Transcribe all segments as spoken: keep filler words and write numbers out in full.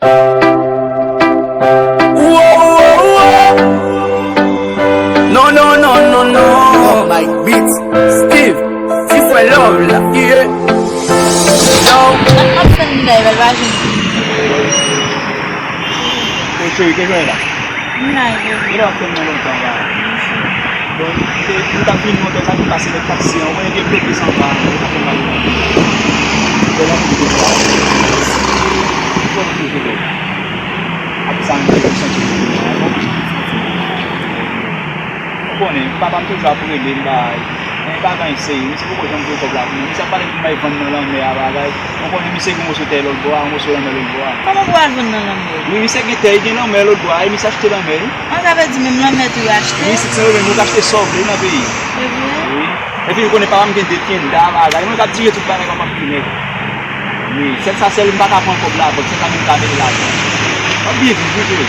Uo, uo, uo. Non, non, non, non, non. Oh my beat. Steve, ti frè Love la. Yeah. Yo. Ap fè m lè, lè pa jwenn. Hey, cheri, ke jwenn la? M la, yo. Yo, ap fè m nan lontan la. Bon, m te, m t ap vin monte la, m pase lè taksi an. Mwen gen bloke san pa, m t ap fè mal. Lè la pou m te sa. Fò m toujou lè. Ap sa m te santi pou mwen. Ou konnen, papa m toujou ap rele m, bay. Men pa gen serye, misye poko janm voye kòb la pou mwen. Misye ap pale pou m al vann nan lanmè a, bagay. Ou konnen misye gen moso tè lòt bò a, moso lanmè lòt bò a. Kòman pou al vann nan lanmè? Wi, misye gen tè, li gen lanmè lòt bò a, e misye achte lanmè, wi. An, sa vle di menm lanmè tou yo achte? Wi, si se yo menm, yo ka achte sa w vle nan peyi. Se vre? Wi. Epi, ou konnen papa m gen de tienda, bagay. Mwen k ap dire tout bagay kòm ap pi nèg. Wi, sèl sa sèl, m pa ka pran kòb la, bank, sèl sa menm ka mete lajan. M ap byen viv, wi, tou.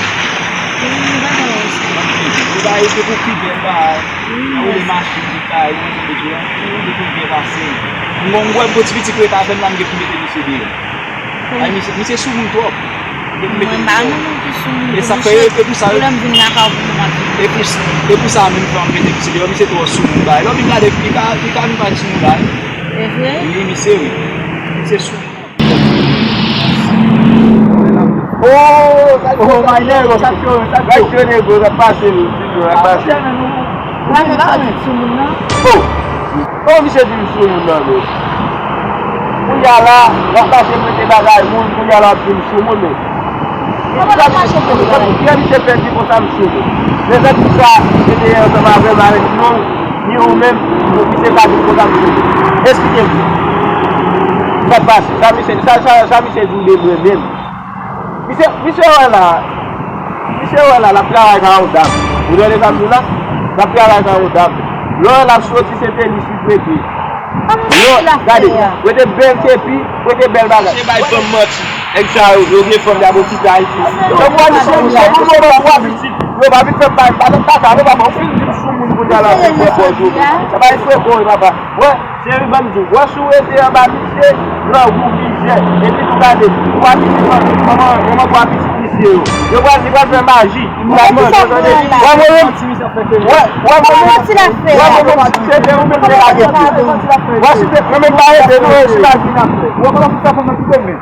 Wi, m pa ka wè sa. M ap byen viv. Wi, bagay, se pou pi bèl, bagay. Wi, mèsi. Ou le machin, tout bagay, ou konn sa m di w la. Wi, wi, wi, byen pase. M gon, m wè m gon ti pitit ki ret avè m la, m gen pou mete misye deyò. Ay, misye, misye soumoun twòp. Mwen pa renmen moun ki soumoun. E sa fè, e pou sa, lè m vin lakay ou pou moun ap vin. E pou, e pou sa menm fè m mete misye deyò, misye twò soumoun, bay. Lè w vin gade, li ka, li ka vin pale soumoun la, wi. E vre? Wi, misye, wi. Misye soumoun. Oh, sa k pase, wi. Sa k pase, wi. Sa k pase. Ou pa met sa tout sou moun nan? Oh! Oh, misye di m sou moun nan, men. Kounye a la, w ap mache prete bagay moun, kounye a la w ap di m sou moun, men. Kòman w ap mache prete bagay? Kòman misye fè di konsa m sou moun? Men se pou sa, misye te ansanm avè m, avèk non, ni ou menm, misye ka di konsa m sou moun. Eksplike m. Sa k pase? Sa misye, sa, sa, sa misye di w de mwen menm? Misye, misye wè la, misye wè la, l ap travay ka yon dam. Ou tande sa m di w la? L ap travay ka yon dam. Lè w wè l ap soti, se tenis li prete. Yo, gade, prete bèl kepi, prete bèl bagay. Se bay fanm manti. Nèg sa yo, yo gen fanm y ap okipe Ayiti. Yo pran misye, misye, yo pran twa pitit. Yo pa vin fè bay, pa nan kaka, yo pa bon. Fin di m sou moun kounye a la, fin fè pòz yo. Sa bay fè bon, papa. Wè. Cheri, ban m di w, wè si w rete anba misye, grangou, mizè, epi tou gade, twa pitit, kòman, kòman twa pitit misye yo. Yo pral, li pral fè maji, li pral manje, tande? Wè mwen menm, wè, wè mwen menm, wè mwen menm, si se te ou menm te lage m. Wè si te, mwen menm pa rete, non, e si maji n ap fè. Wè kòman pou fè pou mwen kite men.